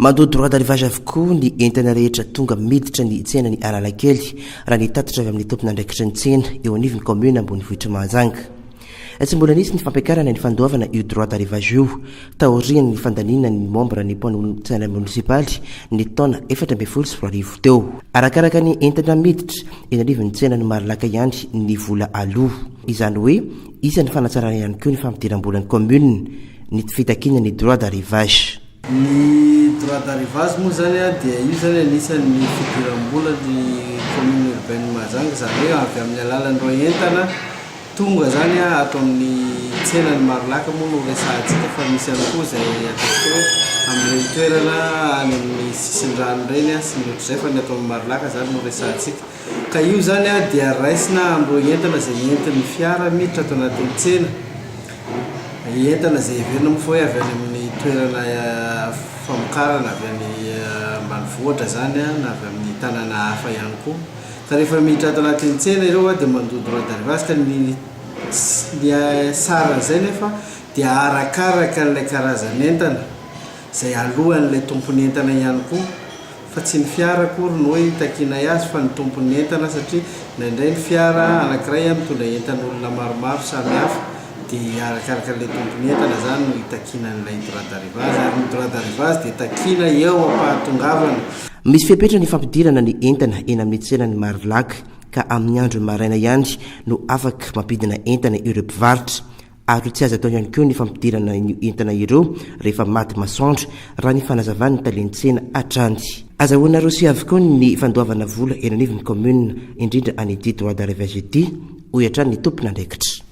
Mandoa droit d'arrivage avokoa ny entana rehetra tonga miditra ny tsenan'i Analakely, raha ny tatitra avy amin'ny tompon'andraikitry ny tsena eo anivon'ny kaominina ambonivohitr'i Mahajanga. Tsy mbola nisy ny fampiakarana ny fandoavana io droit d'arrivage io, taorian'ny fandaniana ny membre ny mpanolotsaina monisipaly ny taona 2014 teo. Arakaraka ny entana miditra eny anivon'ny tsenan'i Marilaka ihany ny vola aloa. Izany hoe isan'ny fanatsarana ihany koa ny fampidiram-bolan'ny kaominina ny fitakiana ny droit d'arrivage. Ny droit d'arrivage moa izany dia io izany anisan'ny fidiram-bola ny commune urbaine Mahajanga, izany hoe avy amin'ny alalan'ireo entana tonga izany ato amin'ny tsenan'i Marolaka moa no resahantsika fa misy ihany koa izay ataontsika hoe amin'ireny toerana any amin'ny sisin-drano ireny sy ny ohatr'izay fa ny ato amin'ny Marolaka izany no resahantsika. Ka io izany dia raisina amin'ireo entana izay entin'ny fiara miditra ato anatin'ny tsena. Entana izay heverina moa fa hoe avy any amin'ny toerana famokarana avy any ambanivohitra izany na avy amin'ny tanàna hafa ihany koa. Ka rehefa miditra ato anatin'ny tsena ireo dia mandoa droit d'arrivage ka ny ny saran'izay nefa dia arakaraka an'ilay karazan'entana izay alohan'ilay tompon'entana ihany koa. Fa tsy ny fiara akory no hoe itakianay azy fa ny tompon'ny entana satria indraindray ny fiara anankiray mitondra entan'olona maromaro samy hafa dia arakaraka an'ilay tompon'ny entana izany no itakiana an'ilay droit d'arrivage ary ny droit d'arrivage dia takiana eo am-pahatongavana. Misy fepetra ny fampidirana ny entana eny amin'ny tsenan'i Marilac ka amin'ny andro maraina ihany no afaka mampidina entana ireo mpivarotra. Ary tsy azo atao ihany koa ny fampidirana ny entana ireo rehefa maty masoandro, raha ny fanazavan'ny talen'ny tsena hatrany. Azahoana rosia avokoa ny fandoavana vola eny anivon'ny kaominina, indrindra any ity droit d'arrivage ity, hoy hatrany ny tompon'andraikitra.